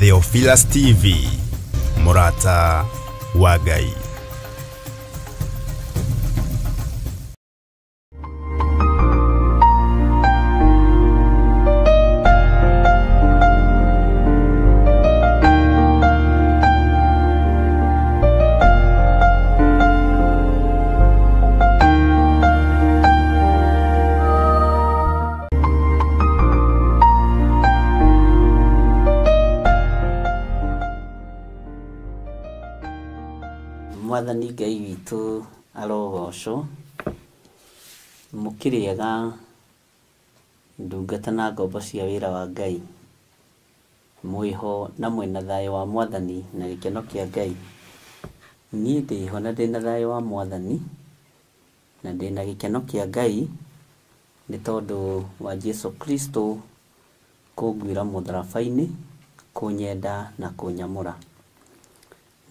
Theophilus TV, Mũrata wa Ngai. Mwathani Ngai witũ arogocwo, mũkĩrĩega ndungata na ngombo cia wĩra wa Ngai, mwĩho na mwĩna thayũ wa Mwathani na gĩkeno kĩa Ngai. Niĩ ndĩho na ndĩna thayũ wa Mwathani na ndĩna gĩkeno kĩa Ngai nĩ tondũ wa Jesu Kristo kũnguĩra mũtharaba-inĩ, kũnyenda na kũnyamũra.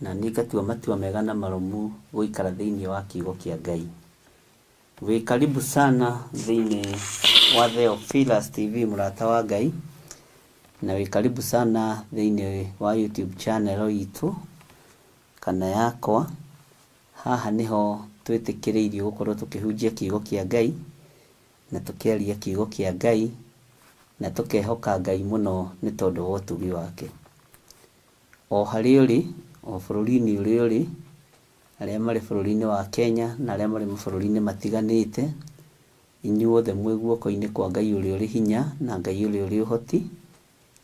Na niĩ ngatua matua mega na marũmu gũikara thĩinĩ wa kiugo kĩa Ngai. Wĩ karibu sana thĩinĩ wa Theophilus TV mũrata wa Ngai, na wĩ karibu sana thĩinĩ wa YouTube channel itũ kana yakwa. Haha nĩho twĩtĩkĩrĩirio gũkorwo tũkĩhunjia kiugo kĩa Ngai na tũkĩaria kiugo kĩa Ngai na tũkehoka Ngai mũno nĩ tondũ wa ũtugi wake. O harĩa ũrĩ, o bũrũri-inĩ ũrĩa ũrĩ, arĩa marĩ bũrũri-inĩ wa Kenya na arĩa marĩ mabũrũri-inĩ matiganĩte, inyuothe mwĩ guoko-inĩ kwa Ngai ũrĩa ũrĩ hinya na Ngai ũrĩa ũrĩ ũhoti.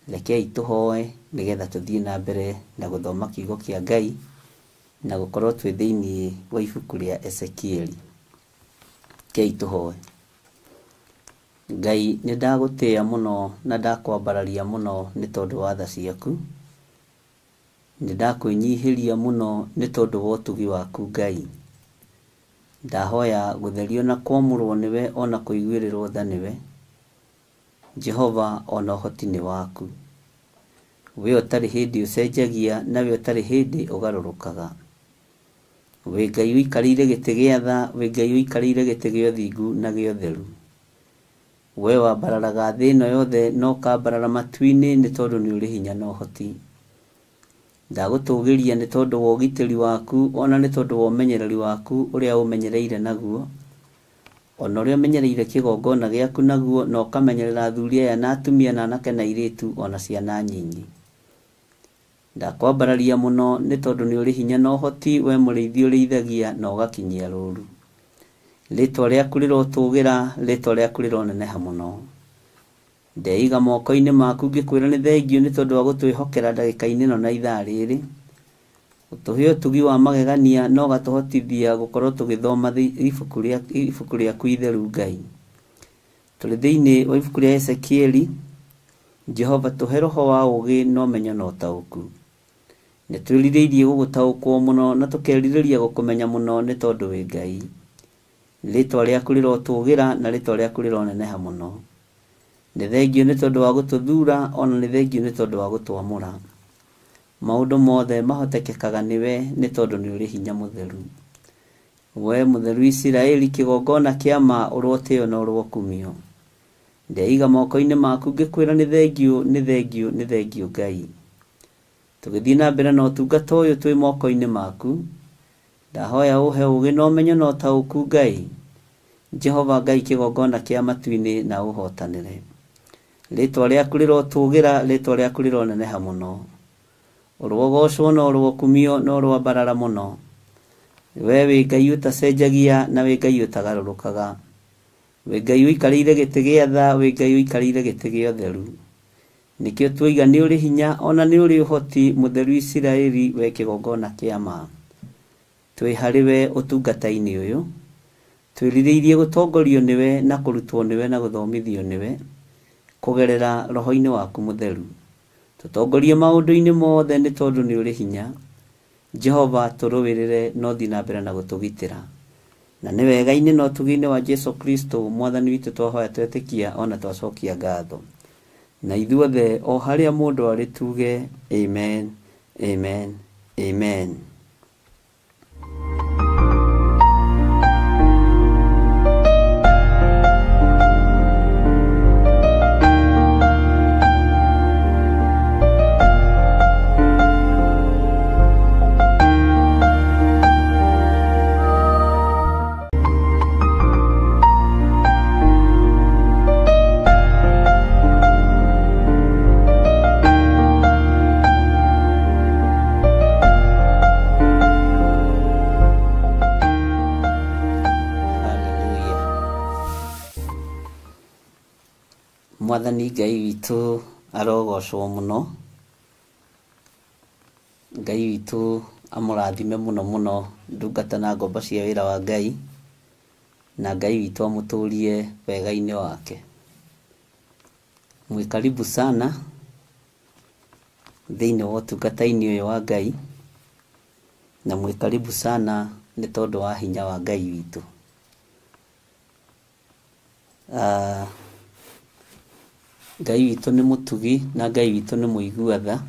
Rekei tũhoe nĩgetha tũthiĩ na mbere na gũthoma kiugo kĩa Ngai na gũkorwo twĩ thĩinĩ wa ibuku rĩa Ezekieli. Rekei tũhoe. Ngai nĩ ndagũtĩĩa mũno na ndakwambararia mũno nĩ tondũ wa tha ciaku. Nĩ ndakwĩnyihĩria mũno nĩ tondũ wa ũtugi waku Ngai. Ndahoya gũtherio na kwamũrwo nĩwe ona kũiguĩrĩrwo tha nĩwe. Jehova ona ũhoti nĩ waku. We ũtarĩ hĩndĩ ũcenjagia na we ũtarĩ hĩndĩ ũgarũrũkaga. Wĩ Ngai ũikarĩire gĩtĩ gĩa tha, wĩ Ngai ũikarĩire gĩtĩ gĩa ũthingu na gĩa ũtheru. We wambararaga thĩ ĩno yothe na ũkambarara matu-inĩ nĩ tondũ nĩ ũrĩ hinya na ũhoti. Ndagũtũgĩria nĩ tondũ wa ũgitĩri waku ona nĩ tondũ wa ũmenyereri waku ũrĩa ũmenyereire naguo, ona ũrĩa ũmenyereire kĩgongona gĩaku naguo, na ũkamenyerera athuri aya na atumia na anake na airĩtu ona ciana nyinyi. Ndakwambararia mũno nĩ tondũ nĩ ũrĩ hinya na ũhoti, we mũrĩithi ũrĩithagia na ũgakinyia rũru. Rĩtwa rĩaku rĩrotũgĩra, rĩtwa rĩaku rĩroneneha mũno. Ndeiga moko-inĩ maku ngĩkwĩra nĩ thengiũ nĩ tondũ wa gũtwĩhokera ndagĩka-inĩ ĩno na ithaa rĩrĩ. Ũtũhe ũtugi wa magegania na ũgatũhotithia gũkorwo tũgĩthoma ibuku rĩaku itheru Ngai. Tũrĩ thĩinĩ wa ibuku rĩa Ezekieli. Jehova tũhe roho wa ũũgĩ na ũmenyo na ũtaũku. Nĩ twĩrirĩirie gũgũtaũkwo mũno na tũkerirĩria gũkũmenya mũno nĩ tondũ wĩ Ngai. Rĩtwa rĩaku rĩrotũgĩra na rĩtwa rĩaku rĩroneneha mũno. Nĩ thengiũ nĩ tondũ wa gũtũthura ona nĩ thengiũ nĩ tondũ wa gũtwamũra. Maũndũ mothe mahotekekaga nĩwe nĩ tondũ nĩ ũrĩ hinya mũtheru. We mũtheru Isiraeli, kĩgongona kĩa ma ũrotĩo na ũrokumio. Ndeiga moko-inĩ maku ngĩkwĩra nĩ thengiũ, nĩ thengiũ, nĩ thengiũ Ngai. Tũgĩthiĩ na mbere na ũtungata ũyũ twĩ moko-inĩ maku. Ndahoya ũhe ũũgĩ na ũmenyo na ũtaũku Ngai. Jehova Ngai kĩgongona kĩa matu-inĩ na ũhotanĩre. Rĩtwa rĩaku rĩrotũgĩra, rĩtwa rĩaku rĩroneneha mũno. Ũrogocwo na ũrokumio na ũroambarara mũno. We wĩ Ngai ũtacenjagia na wĩ Ngai ũtagarũrũkaga. Wĩ Ngai ũikarĩire gĩtĩ gĩa tha, wĩ Ngai ũikarĩire gĩtĩ gĩa ũtheru. Nĩkĩo tuoiga nĩ ũrĩ hinya ona nĩ ũrĩ ũhoti, mũtheru Isiraeli, we kĩgongona kĩa ma. Twĩ harĩ we ũtungata-inĩ ũyũ. Twĩrirĩirie gũtongorio nĩwe na kũrutwo nĩwe na gũthomithio nĩwe kũgerera roho-inĩ waku mũtheru. Tũtongorie maũndũ-inĩ mothe nĩ tondũ nĩ ũrĩ hinya. Jehova tũrũĩrĩre na ũthiĩ na mbere na gũtũgitĩra. Na nĩ wega-inĩ na ũtugi-inĩ wa Jesu Kristo Mwathani witũ twahoya twetĩkia ona twacokia ngatho. Na ithuothe o harĩa mũndũ arĩ tuge amen, amen, amen. Mwathani Ngai witũ arogocwo mũno. Ngai witũ amũrathime mũno mũno ndungata na ngombo cia wĩra wa Ngai, na Ngai witũ amũtũrie wega-inĩ wake. Mwĩ karibu sana thĩinĩ wa ũtungata-inĩ ũyũ wa Ngai, na mwĩ karibu sana nĩ tondũ wa hinya wa Ngai witũ. Ngai witũ nĩ mũtugi na Ngai witũ nĩ mũigua tha,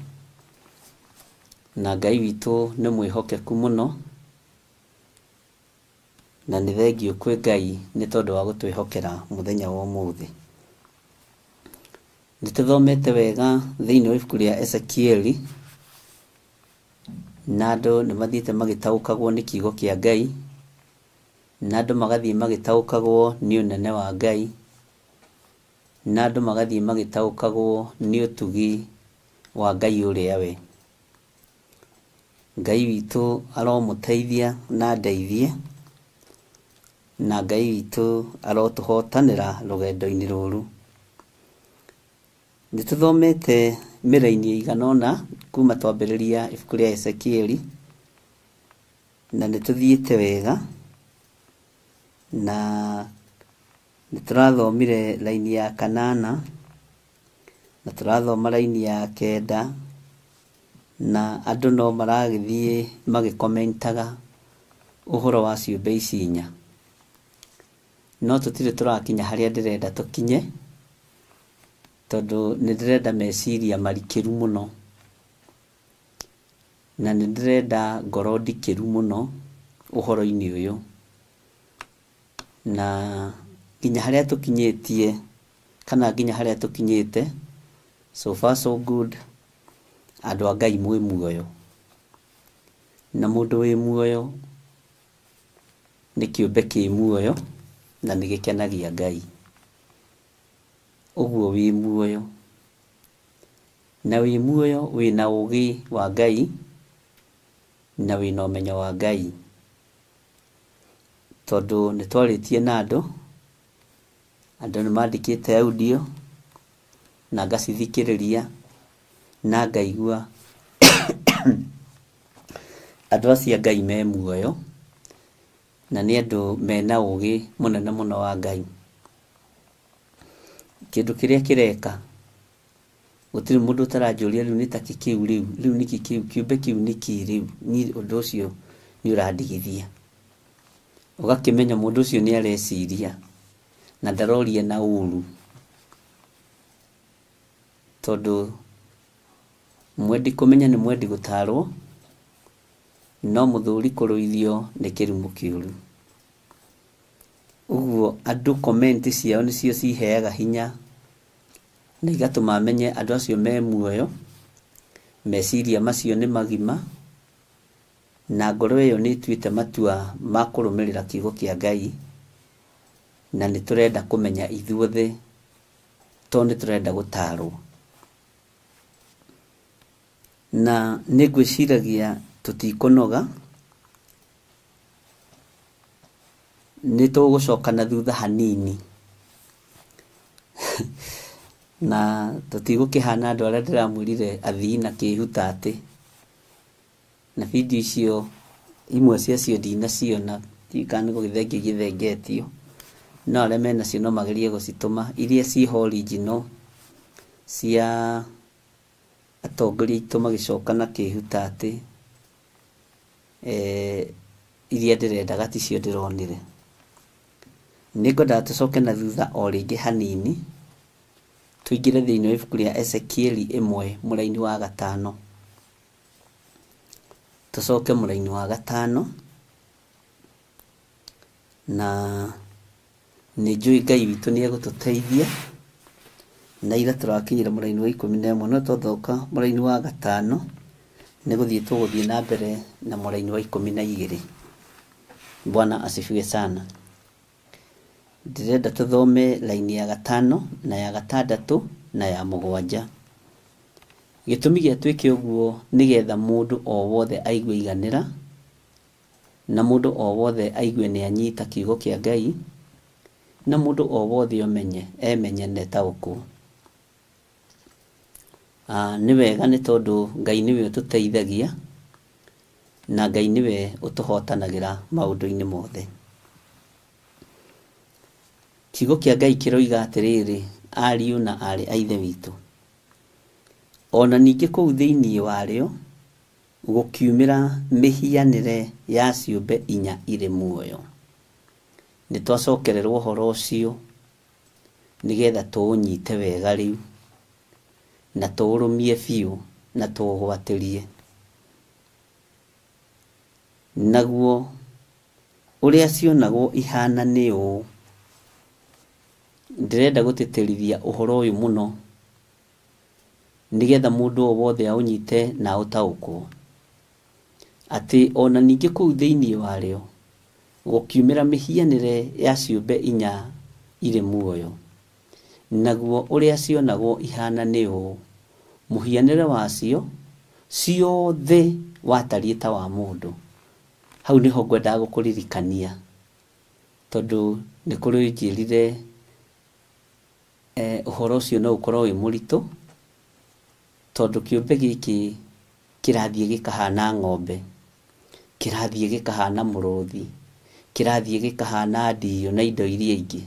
na Ngai witũ nĩ mwĩhokeku mũno, na nĩ thengiũ kwĩ Ngai nĩ tondũ wa gũtwĩhokera mũthenya wa ũmũthĩ. Nĩ tũthomete wega thĩinĩ wa ibuku rĩa Ezekieli, na andũ nĩ mathiĩte magĩtaũkagwo nĩ kiugo kĩa Ngai, na andũ magathiĩ magĩtaũkagwo nĩ ũnene wa Ngai, na andũ magathiĩ magĩtaũkagwo nĩ ũtugi wa Ngai ũrĩa we. Ngai witũ aromũteithia na andeithie, na Ngai witũ arotũhotanĩra rũgendo-inĩ rũrũ. Nĩ tũthomete mĩraini ĩigana ũna kuma twambĩrĩria ibuku rĩa Ezekieli, na nĩ tũthiĩte wega, na nĩ tũrathomire raini ya kanana, na tũrathoma raini ya kenda, na andũ no maragĩthiĩ magĩkomentaga ũhoro wa ciũmbe ici inya. No tũtirĩ tũrakinya harĩa ndĩrenda tũkinye, tondũ nĩ ndĩrenda meciria marikĩru mũno, na nĩ ndĩrenda ngoro ndikĩru mũno ũhoro-inĩ ũyũ. Na nginya harĩa tũkinyĩtie, kana nginya harĩa tũkinyĩte, so far so good, andũ a Ngai mwĩ muoyo. Na mũndũ wĩ muoyo nĩ kĩũmbe kĩ muoyo na nĩ gĩkenagia Ngai. Ũguo wĩ muoyo, na wĩ muoyo wĩna ũgĩ wa Ngai, na wĩna ũmenyo wa Ngai. Tondũ nĩ twarĩtie na andũ, andũ nĩ mandĩkĩte audio na ngacithikĩrĩria na ngaigua andũ acio a Ngai me muoyo, na nĩ andũ mena ũgĩ mũnene mũno wa Ngai. Kĩndũ kĩrĩa kĩreka, gũtirĩ mũndũ ũtaranjũria rĩu nĩ ta kĩ kĩu rĩu, rĩu nĩkĩ kĩu, kĩũmbe kĩu nĩkĩ rĩu, niĩ ũndũ ũcio nĩ ũrandigithia. Ũgakĩmenya mũndũ ũcio nĩ areciria na ndaroria na ũru, tondũ mwendi kũmenya nĩ mwendi gũtarwo, no mũthũri kũrũithio nĩ kĩrumo kĩũru. Ũguo andũ comment ciao nĩcio ciheaga hinya na igatũma menye andũ acio me muoyo, meciria macio nĩ magima, na ngoro ĩyo nĩ ĩtuĩte matua ma kũrũmĩrĩra kiugo kĩa Ngai, na nĩ tũrenda kũmenya ithuothe tondũ nĩ tũrenda gũtarwo. Na nĩ ngwĩciragia tũtikũnoga, nĩ tũgũcoka na thutha hanini na tũtigũkĩhana andũ arĩa ndĩramwĩrire athii na kĩhutatĩ, na video icio imwe ciacio ndinaciona, ndiũĩ kana nĩ gũgĩthengio igĩthengetio, no arĩa menacio no magerie gũcitũma, iria ciĩho original cia atongoria aitũ magĩcoka na kĩhutatĩ, iria ndĩrendaga ticio ndĩronire. Nĩ ngwendaga tũcoke na thutha o rĩngĩ hanini, tũingĩre thĩinĩ wa ibuku rĩa Ezekieli 1 mũraini wa 5. Tũcoke mũraini wa 5, na nĩ njũĩ Ngai witũ nĩ egũtũteithia, na ira tũrakinyire mũraini wa 11, no twathoka mũraini wa 5 nĩ gũthiĩ tũgũthiĩ na mbere na mũraini wa 12. Bwana asifiwe sana. Ndĩrenda tũthome raini ya 5 na ya 6 na ya 7. Gĩtũmi gĩa twĩke ũguo nĩgetha mũndũ o wothe aigue iganĩra, na mũndũ o wothe aigue nĩ anyita kiugo kĩa Ngai, na mũndũ o wothe ũmenye emenye na etaũkwo. Nĩ wega nĩ tondũ Ngai nĩwe ũtũteithagia na Ngai nĩwe ũtũhotanagĩra maũndũ-inĩ mothe. Kiugo kĩa Ngai kĩroiga atĩrĩrĩ, ariũ na aarĩ a Ithe witũ, ona ningĩ kũu thĩinĩ warĩo gũkiumĩra mĩhianĩre ya ciũmbe inya irĩ muoyo. Nĩ twacokererwo ũhoro ũcio nĩgetha tũũnyite wega rĩu na tũũrũmie biũ na tũũgwatĩrie. Naguo ũrĩa cionagwo ihana nĩ ũũ. Ndĩrenda gũtĩtĩrithia ũhoro ũyũ mũno nĩgetha mũndũ o wothe aũnyite na aũtaũkwo, atĩ ona ningĩ kũu thĩinĩ warĩo gũkiumĩra mĩhianĩre ya ciũmbe inya irĩ muoyo. Naguo ũrĩa cionagwo ihana nĩ ũũ, mũhianĩre wacio ciothe watariĩ ta wa mũndũ. Hau nĩho ngwendaga gũkũririkania, tondũ nĩ kũrĩ njĩrire ũhoro ũcio no ũkorwo wĩ mũritũ, tondũ kĩũmbe gĩkĩ kĩrathiĩ gĩkahana ng'ombe, kĩrathiĩ gĩkahana mũrũthi, kĩrathiĩ gĩkahana ndiũ na indo iria ingĩ.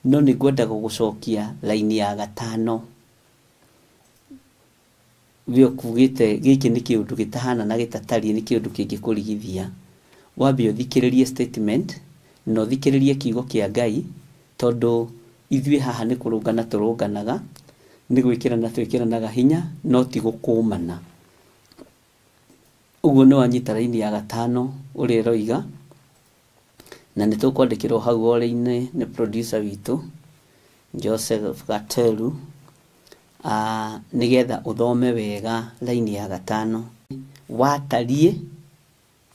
No nĩ ngwenda gũgũcokia raini ya gatano. We ũkugĩte gĩkĩ nĩ kĩũndũ gĩtahana na gĩtatariĩ, nĩ kĩũndũ kĩngĩkũrigithia. Wambe ũthikĩrĩrie statement na ũthikĩrĩrie kiugo kĩa Ngai, tondũ ithuĩ haha nĩ kũrũngana tũrũnganaga, nĩ gwĩkĩrana twĩkĩranaga hinya, no ti gũkũmana. Ũguo nĩ wanyita raini ya gatano ũrĩa ĩroiga, na nĩ tũkwandĩkĩrwo hau ore-inĩ nĩ producer witũ Joseph Gateru, nĩgetha ũthome wega raini ya gatano. Watariĩ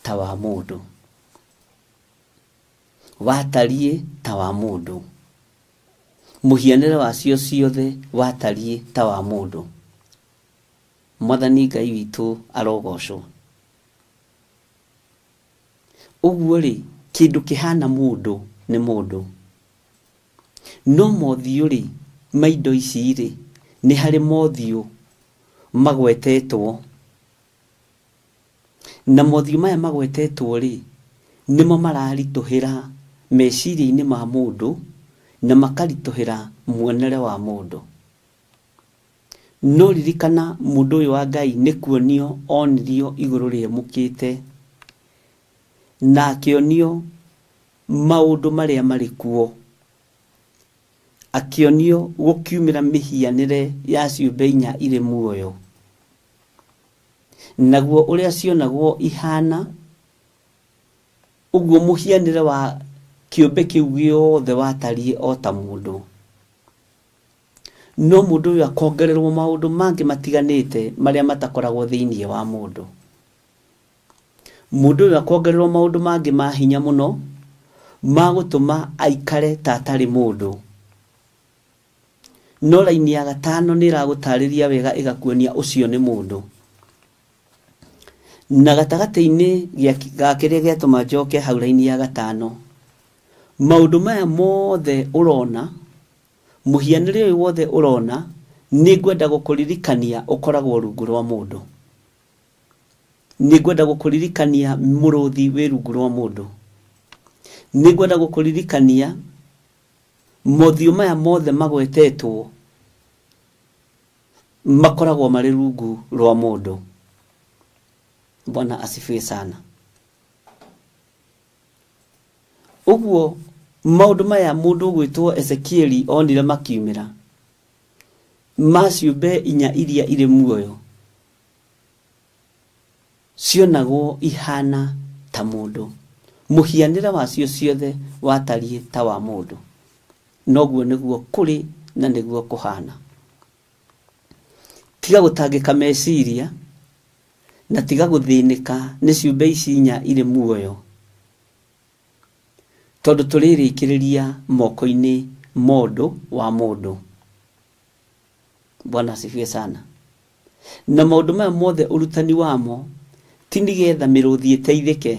ta wa mũndũ, watariĩ ta wa mũndũ, mũhianĩre wacio ciothe watariĩ ta wa mũndũ. Mwathani Ngai witũ arogocwo. Ũguo rĩ, kĩndũ kĩhana mũndũ nĩ mũndũ, no mothiũ rĩ ma indo ici rĩ, nĩ harĩ mothiũ magwetetwo, na mothiũ maya magwetetwo rĩ, nĩmo mararitũhĩra meciria-inĩ ma mũndũ na makaritũhĩra muonere wa mũndũ. No ririkana mũndũ ũyũ wa Ngai nĩ kuonio onirio igũrũ rĩemũkĩte, na akĩonio maũndũ marĩa marĩ kuo, akĩonio gũkiumĩra mĩhianĩre ya ciũmbe inya irĩ muoyo. Naguo ũrĩa cionagwo ihana, ũguo mũhianĩre wa kĩũmbe kĩu gĩothe watariĩ o ta mũndũ. No mũndũ ũyũ akongererwo maũndũ mangĩ matiganĩte marĩa matakoragwo thĩinĩ wa mũndũ. Mũndũ ũyũ akongererwo maũndũ mangĩ ma hinya mũno ma gũtũma aikare ta atarĩ mũndũ. No raini ya gatano nĩ ĩragũtarĩria wega ĩgakuonia ũcio nĩ mũndũ. Na gatagatĩ-inĩ ga kĩrĩa gĩatũma njoke hau raini ya gatano, maũndũ maya mothe ũrona, mũhianĩre ũyũ wothe ũrona, nĩ ngwenda gũkũririkania ũkoragwo rungu rwa mũndũ. Nĩ ngwenda gũkũririkania mũrũthi wĩ rungu rwa mũndũ. Nĩ ngwenda gũkũririkania mothiũ maya mothe magwetetwo makoragwo marĩ rungu rwa mũndũ. Bwana asifiwe sana. Ũguo maũndũ maya mũndũ ũgwĩtwo Ezekieli onire makiumĩra ma ciũmbe inya iria irĩ muoyo, cionagwo ihana ta mũndũ, mũhianĩre wacio ciothe watariĩ ta wa mũndũ. Noguo nĩguo kũrĩ na nĩguo kũhana. Tiga gũtangĩka meciria na tiga gũthĩnĩka nĩ ciũmbe ici inya irĩ muoyo, tondũ tũrĩrĩkĩrĩria moko-inĩ mũndũ wa mũndũ. Bwana asifiwe sana. Na maũndũ maya mothe ũrutani wamo ti nĩgetha mĩrũthi ĩteithĩke,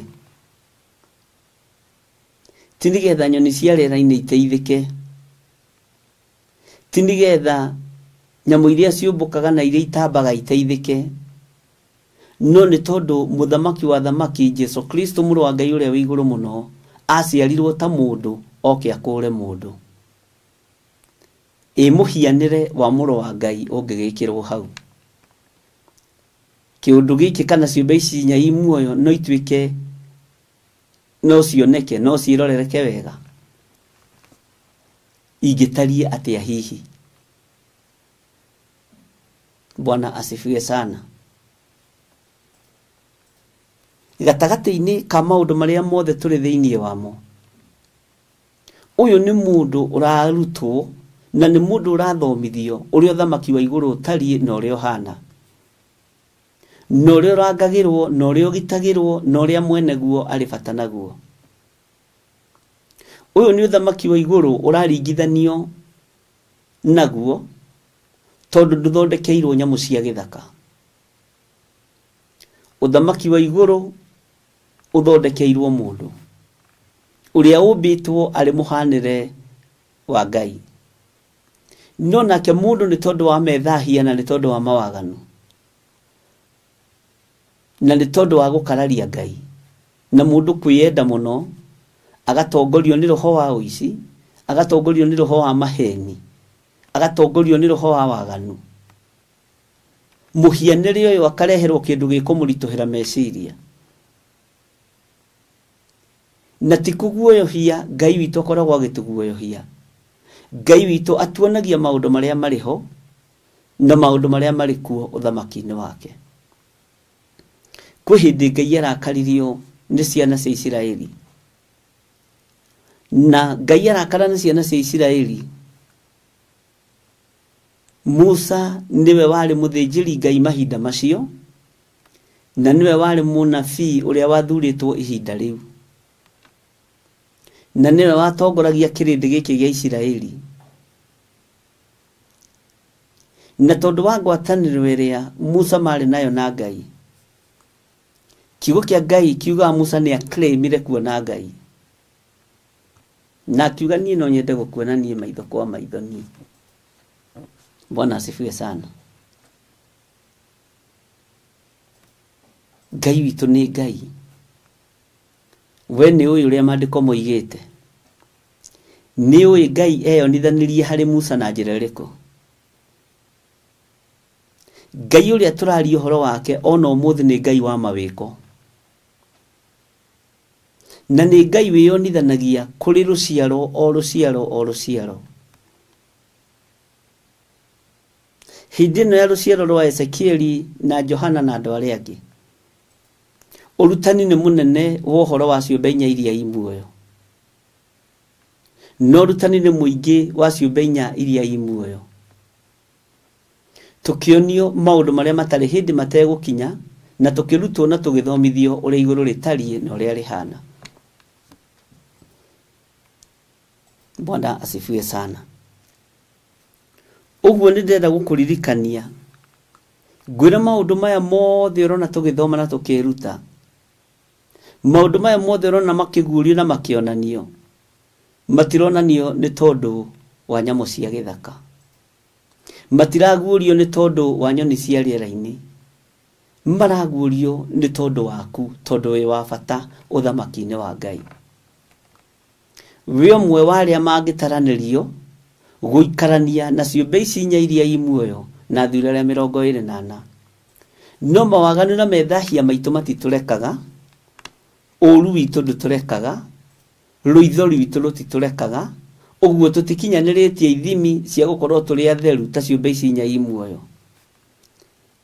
ti nĩgetha nyoni cia rĩera-inĩ iteithĩke, ti nĩgetha Nyamũ iria ciũmbũkaga na iria itambaga iteithĩke. No nĩ tondũ mũthamaki wa thamaki Jesu Kristo mũrũ wa Ngai ũrĩa wĩ igũrũ mũno aciarirwo ta mũndũ oke akũre mũndũ. Ĩ mũhianĩre wa mũrũ wa Ngai ũngĩgĩkĩrwo hau. Kĩũndũ gĩkĩ kana ciũmbe ici inya i muoyo no ituĩke, no cioneke, no ciĩrorereke wega. Ingĩtariĩ atĩa hihi? Bwana asifiwe sana. Gatagatĩ-inĩ ka maũndũ marĩa mothe tũrĩ thĩinĩ wamo, ũyũ nĩ mũndũ ũrarutwo na nĩ mũndũ ũrathomithio ũrĩa ũthamaki wa igũrũ ũtariĩ na ũrĩa ũhana, na ũrĩa ũrangagĩrwo na ũrĩa ũgitagĩrwo na ũrĩa mwene guo arĩ bata naguo. Ũyũ nĩ ũthamaki wa igũrũ ũraringithanio naguo tondũ ndũthondekeirwo nyamũ cia gĩthaka. Ũthamaki wa igũrũ ũthondekeirwo mũndũ ũrĩa ũmbĩtwo arĩ mũhanĩre wa Ngai. No nake mũndũ nĩ tondũ wa methahia na nĩ tondũ wa mawaganu na nĩ tondũ wa gũkararia Ngai na mũndũ kwĩyenda mũno, agatongorio nĩ roho wa ũici, agatongorio nĩ roho wa maheni, agatongorio nĩ roho wa waganu. Mũhianĩre ũyũ akareherwo kĩndũ gĩkũmũritũhĩra meciria. Na ti kũguoyohia Ngai witũ akoragwo agĩtũguoyohia. Ngai witũ atuonagia maũndũ marĩa marĩ ho na maũndũ marĩa marĩ kuo ũthamaki-inĩ wake. Kwĩ hĩndĩ Ngai arakaririo nĩ ciana cia Isiraeli. Na Ngai arakara nĩ ciana cia Isiraeli. Musa nĩwe warĩ mũthĩnjĩri Ngai mahinda macio, na nĩwe warĩ mũnabii ũrĩa wathurĩtwo ihinda rĩu, na nĩwe watongoragia kĩrĩndĩ gĩkĩ gĩa Isiraeli. Na tondũ wa ngwatanĩro ĩrĩa Musa marĩ nayo na Ngai, kiugo kĩa Ngai kiugaga Musa nĩ aclaimire kuona Ngai, na akiuga niĩ no nyende gũkuona niĩ maitho kwa maitho niĩ. Bwana asifiwe sana. Ngai witũ nĩ Ngai. We nĩ ũĩ ũrĩa maandĩko moigĩte. Nĩ ũĩ Ngai eyonithanirie harĩ Musa na njĩra ĩrĩkũ. Ngai ũrĩa tũraria ũhoro wake ona ũmũthĩ nĩ Ngai wa mawĩko. Na nĩ Ngai wĩyonithanagia kũrĩ rũciaro o rũciaro o rũciaro. Hĩndĩ ĩno ya rũciaro rwa Ezekieli na Johana na andũ arĩa angĩ, ũrutani nĩ mũnene wa ũhoro wa ciũmbe inya iria i muoyo. No ũrutani nĩ mũingĩ wa ciũmbe inya iria i muoyo. Tũkĩonio maũndũ marĩa matarĩ hĩndĩ mategũkinya, na tũkĩrutwo na tũgĩthomithio ũrĩa igũrũ rĩtariĩ na ũrĩa rĩhana. Bwana asifiwe sana. Ũguo nĩ ndĩrenda gũkũririkania ngwĩra maũndũ maya mothe ũrona tũgĩthoma na tũkĩruta, maũndũ maya mothe ũrona makĩguũrio na makĩonanio, matironanio nĩ tondũ wa nyamũ cia gĩthaka, matiraguũrio nĩ tondũ wa nyoni cia rĩera-inĩ, maraguũrio nĩ tondũ waku, tondũ wĩ wa bata ũthamaki-inĩ wa Ngai. Wĩ ũmwe wa arĩa mangĩtaranĩrio gũikarania na ciũmbe ici inya iria i muoyo na athuri arĩa 24. No mawaganu na methahia maitũ matitũrekaga, ũũru witũ ndũtũrekaga, rũitho rwitũ rũtitũrekaga, ũguo tũtikinyanĩrĩtie ithimi cia gũkorwo tũrĩ atheru ta ciũmbe ici inya i muoyo.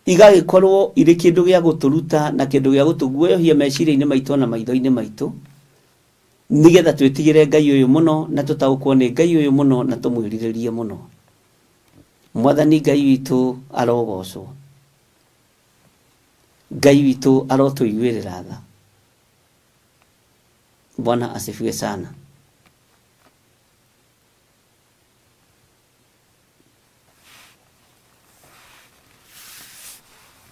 Igagĩkorwo irĩ kĩndũ gĩa gũtũruta na kĩndũ gĩa gũtũguoyohia meciria-inĩ maitũ na maitho-inĩ maitũ, nĩgetha twĩtigĩre Ngai ũyũ mũno na tũtaũkwo nĩ Ngai ũyũ mũno na tũmwĩrirĩrie mũno. Mwathani Ngai witũ arogocwo. Ngai witũ arotũiguĩrĩra tha. Bwana asifiwe sana.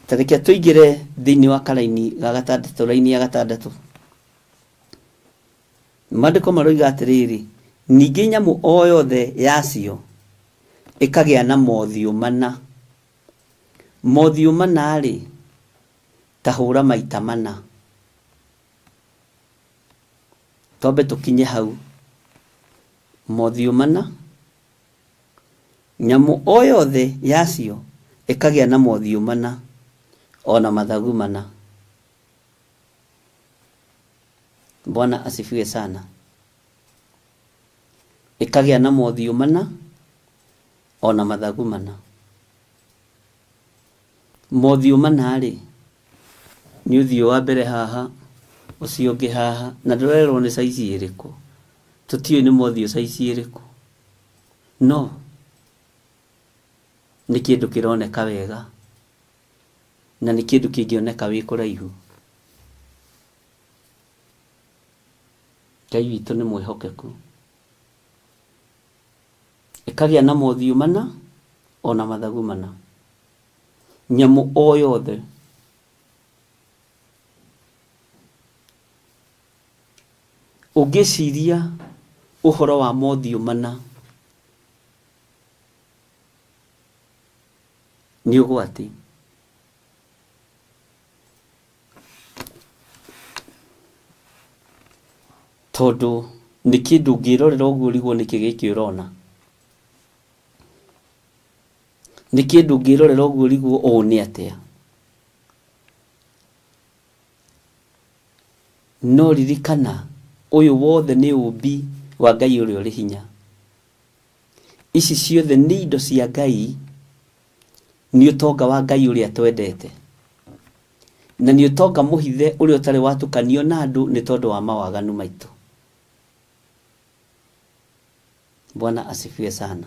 Ta reke tũingĩre thĩinĩ wa karaini ga gatandatũ, raini ya gatandatũ. Maandĩko maroiga atĩrĩrĩ, ningĩ nyamũ o yothe yacio Ĩkagĩa na mothiũ mana. Mothiũ mana rĩ, ta hũra maita mana. Twambe tũkinye hau. Mothiũ mana, nyamũ o yothe yacio ĩkagĩa na mothiũ mana ona mathagu mana. Bwana asifiwe sana. Ĩkagĩa na mothiũ mana ona mathagu mana. Mothiũ mana rĩ, nĩ ũthiũ wa mbere haha, ũcio ũngĩ haha, na ndũrerwo nĩ size ĩrĩkũ. Tũtiũĩ nĩ mothiũ size ĩrĩkũ. No nĩ kĩndũ kĩroneka wega na nĩ kĩndũ kĩngĩoneka wĩ kũraihu. Ngai witũ nĩ mwĩhokeku. Ĩkagĩa na mothiũ mana ona mathagu mana. Nyamũ o yothe ũngĩciria ũhoro wa mothiũ mana nĩ ũgwati. Tondũ nĩ kĩndũ ũngĩrorera ũguo ũrigwo nĩkĩ gĩkĩ ũrona. Nĩ kĩndũ ũngĩrorera ũguo ũrigwo ũũ nĩ atĩa. No ririkana ũyũ wothe nĩ ũmbi wa Ngai ũrĩa ũrĩ hinya. Ici ciothe nĩ indo cia Ngai, nĩ ũtonga wa Ngai ũrĩa twendete. Na nĩ ũtonga mũhithe ũrĩa ũtarĩ watukanio na andũ nĩ tondũ wa mawaganu maitũ. Bwana asifiwe sana.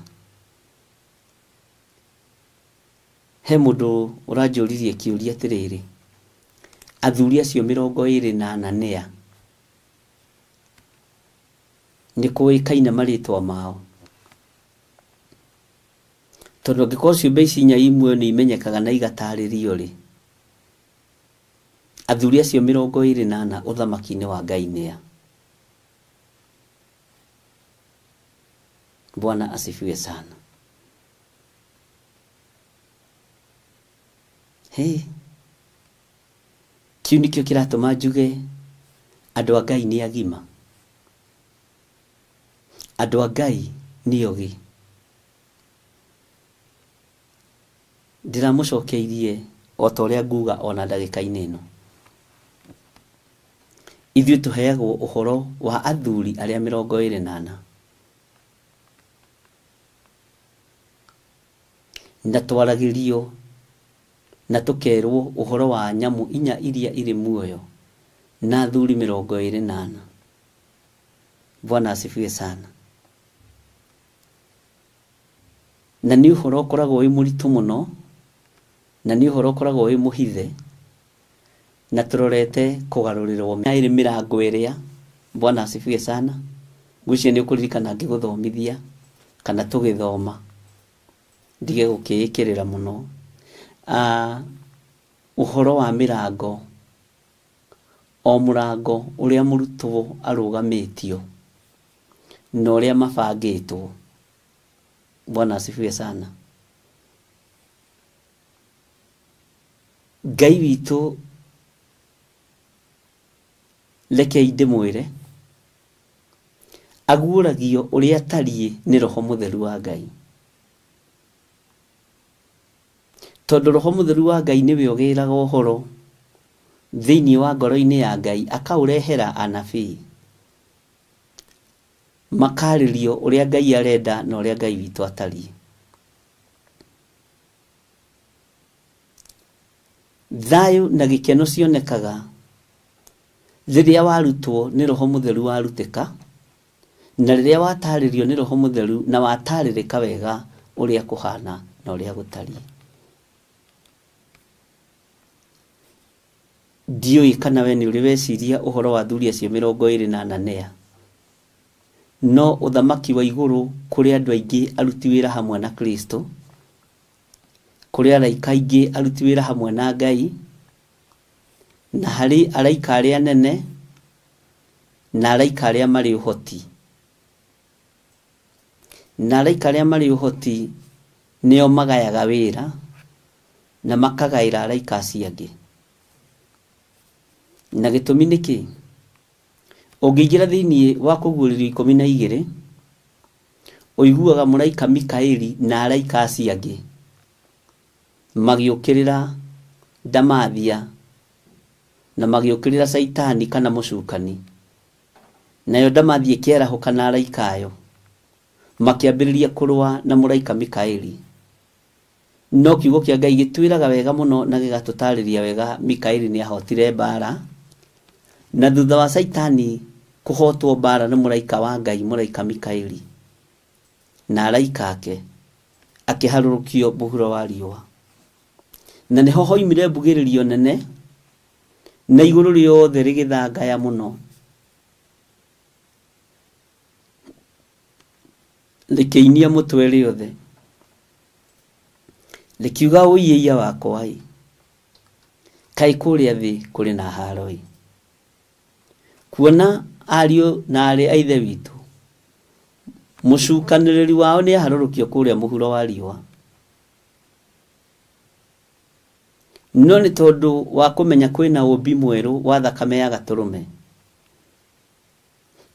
He mũndũ ũranjũririe kĩũria atĩrĩrĩ, athuri acio 24 nĩa? Nĩ kũĩkaine marĩtwa mao. Tondũ angĩkorwo ciũmbe ici inya imwe nĩ imenyekaga na igatarĩrio rĩ, athuri acio 24 ũthamaki-inĩ wa Ngai nĩa? Bwana asifiwe sana. Hey, kĩu nĩkĩo kĩratũma njuge andũ a Ngai nĩ agima. Andũ a Ngai nĩ ogĩ. Ndĩramũcokeirie o ta ũrĩa nguga ona ndagĩka-inĩ ĩno. Ithuĩ tũheagwo ũhoro wa athuri arĩa 24. Na twaragĩrio na tũkerwo ũhoro wa nyamũ inya iria irĩ muoyo na athuri 24. Bwana asifiwe sana. Na nĩ ũhoro ũkoragwo wĩ mũritũ mũno, na nĩ ũhoro ũkoragwo wĩ mũhithe, na tũrorete kũgarũrĩrwo ĩrĩ mĩrango ĩrĩa. Bwana asifiwe sana. Ngwĩciria nĩ ũkũririkana ngĩgũthomithia kana tũgĩthoma, ndige gũkĩĩkĩrĩra mũno. Ũhoro wa mĩrango, o mũrango ũrĩa mũrutwo arũgamĩtio na ũrĩa mabangĩtwo. Bwana asifiwe sana. Ngai witũ rekei ndĩmwĩre, aguũragio ũrĩa atariĩ nĩ Roho Mũtheru wa Ngai. Tondũ Roho Mũtheru wa Ngai nĩwe ũgĩraga ũhoro thĩinĩ wa ngoro-inĩ ya Ngai, akaũrehera anabii makarĩrio ũrĩa Ngai arenda na ũrĩa Ngai witũ atariĩ. Thayũ na gĩkeno cionekaga rĩrĩa warutwo nĩ Roho Mũtheru warutĩka, na rĩrĩa watarĩrio nĩ Roho Mũtheru na watarĩrĩka wega ũrĩa kũhana na ũrĩa gũtariĩ. Ndiũĩ kana we nĩ ũrĩ weciria ũhoro wa athuri acio 24 nĩa. No ũthamaki wa igũrũ kũrĩ andũ aingĩ aruti wĩra hamwe na Kristo, kũrĩ araika aingĩ aruti wĩra hamwe na Ngai, na harĩ araika arĩa anene na araika arĩa marĩ ũhoti. Na araika arĩa marĩ ũhoti Nĩo magayaga wĩra na makagaĩra araika acio angĩ. Na gĩtũmi nĩ kĩ? Ũngĩingĩra thĩinĩ wa kũguũrĩrio 12, ũiguaga mũraika Mikaeli na araika acio angĩ magĩũkĩrĩra Ndamathia na magĩũkĩrĩra Caitani kana mũcukani. Nayo Ndamathia ĩkĩarahũka na araika ayo makĩambĩrĩria kũrũa na mũraika Mikaeli. No kiugo kĩa Ngai gĩtwĩraga wega mũno na gĩgatũtarĩria wega Mikaeli nĩ ahotire mbara, na thutha wa Caitani kũhotwo mbara nĩ mũraika wa Ngai, mũraika Mikaeli na araika ake, akĩharũrũkio mũhuro wa riũa. Na nĩho hoimire mbugĩrĩrio nene na igũrũ rĩothe rĩgĩthangaya mũno, rĩkĩinia mũtwe rĩothe, rĩkiuga ũiĩia wakwa ĩ, kaĩ kũrĩa thĩ kũrĩ na haro ĩ, kuona ariũ na aarĩ a ithe witũ mũcukanĩrĩri wao nĩ aharũrũkio kũrĩa mũhuro wa riũa. No nĩ tondũ wa kũmenya kwĩna ũmbi mwerũ wa thakame ya gatũrũme,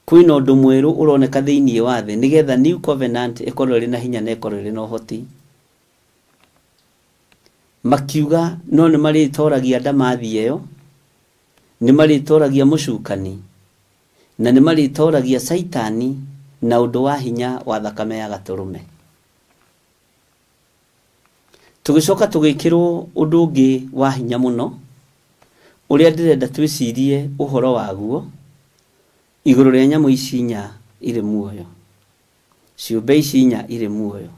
kwĩna ũndũ mwerũ ũroneka thĩinĩ wa thĩ, nĩgetha new covenant ĩkorwo ĩrĩ na hinya na ĩkorwo ĩrĩ na ũhoti. Makiuga no nĩ marĩtoragia ndamathia ĩyo, nĩ marĩtoragia mũcukani, na nĩ marĩtoragia Caitani na ũndũ wa hinya wa thakame ya gatũrũme. Tũgĩcoka tũgĩkĩrwo ũndũ ũngĩ wa hinya mũno, ũrĩa ndĩrenda twĩcirie ũhoro waguo igũrũ rĩa nyamũ ici inya irĩ muoyo, ciũmbe ici inya irĩ muoyo.